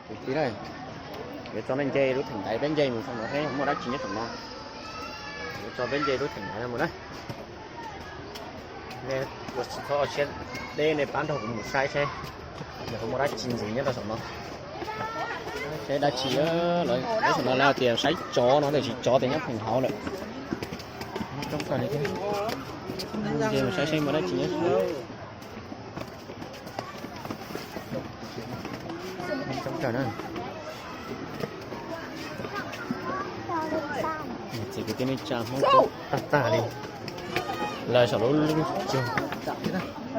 Kwv tij na, yuav tso nej nce lub theem ntaiv peb nce mus saum no seb muaj dab tsi nyob saum no. Yuav tso peb nce lub theem ntaiv no mus na. Nej ua tsis txhob ua siab deb, nej pab nrog kuv mus saib seb yog muaj dab tsi ntxiv nyob rau saum no. Seb dab tsi, lawv saum no lawv tias saib tsov no, tiam sis tsov tias nyob pheem hauv lawm. Coob kawg li thiab. Nce mus saib seb muaj dab tsi nyob. Coob kawg na. Txiv kwv tij neej tsa Hmoob coob tag tag li. Lawv saum lub lub cug,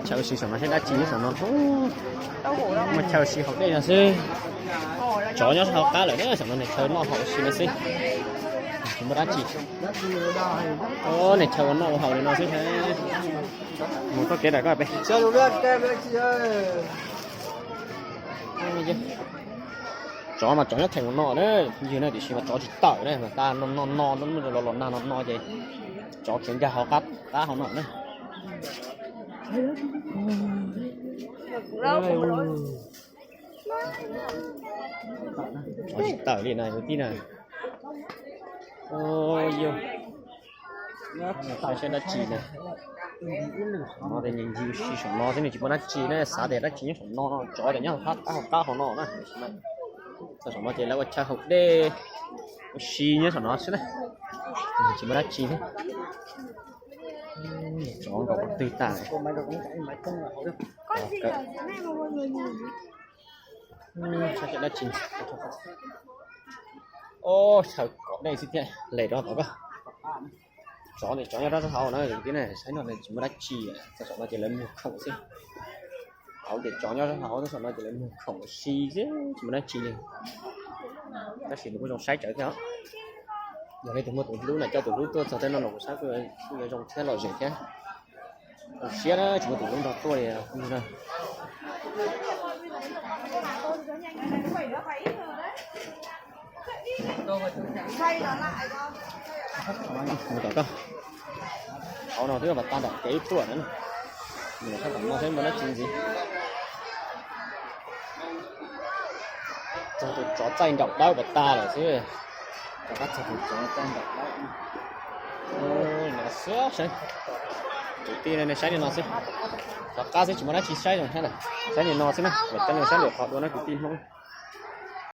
chaw ua si saum no seb dab tsi nyob saum no. Muaj chaw ua si haus dej no xwb. Tsov nyob hauv qab lawm na, saum no niag chaw noj haus ua si no xwb. Tsis muaj dab tsi. Niag chaw ua noj ua haus li no xwb. Mus txoj kev lawm koj pem. Tsov mas tsov nyob theem mus no na, ywg na, tiam sis mas tsov tsis tawm na, mas tas no no no, los los nag no no ces tsov khiav nkag hauv qab hauv no na. Tsov tsis tawm li na kwv tij na. Yog, saib dab tsi na. No ces nyias ncig ua si saum no xwb, nws tsis muaj dab tsi na, xav tias dab tsi nyob saum no no, tsov tias nyob hauv qab hauv no na. Txog saum no ces lawv ua chaw haus dej ua si nyob saum no xwb na. Tsis muaj dab tsi thiab. Tsov nkaus qhov twg tas. Saib dab tsi. Ob, chaw kom dej xwb thiab, les rau tom koj. Tsov ntawm tsov nyob rau sab hauv na, saib no tsis muaj dab tsi, txog saum no ces lawv muag khoom xwb. Hauv ces tsov nyob sab hauv, txog saum no ces lawv muag khoom si xwb, tsis muaj dab tsi li. Tab sis nws kuj zoo saib tsawv thiab. Yog leej twg muaj tus hlub na, coj tus hlub tuaj txog tej no los kuv saib kuj yuav zoo thiab lom zem thiab. Zoo siab na, tsis muaj tus hlub nrog tuaj li na. Hauv no twb pas tag nram kev tuaj na. Nws sab tom no seb muaj dab tsi ntxiv. Txog tus tsov txaij nraum dawb pas tag lawm xwb. Rov qab txog tus tsov txaij nraum dawb. No xwb saib. Kwv tij nej saib li no xwb. Rov qab xwb tsis muaj dab tsi saib zoo thiab lawm. Saib li no xwb na, kom coj nej saib lwm qhov dua na kwv tij Hmoob.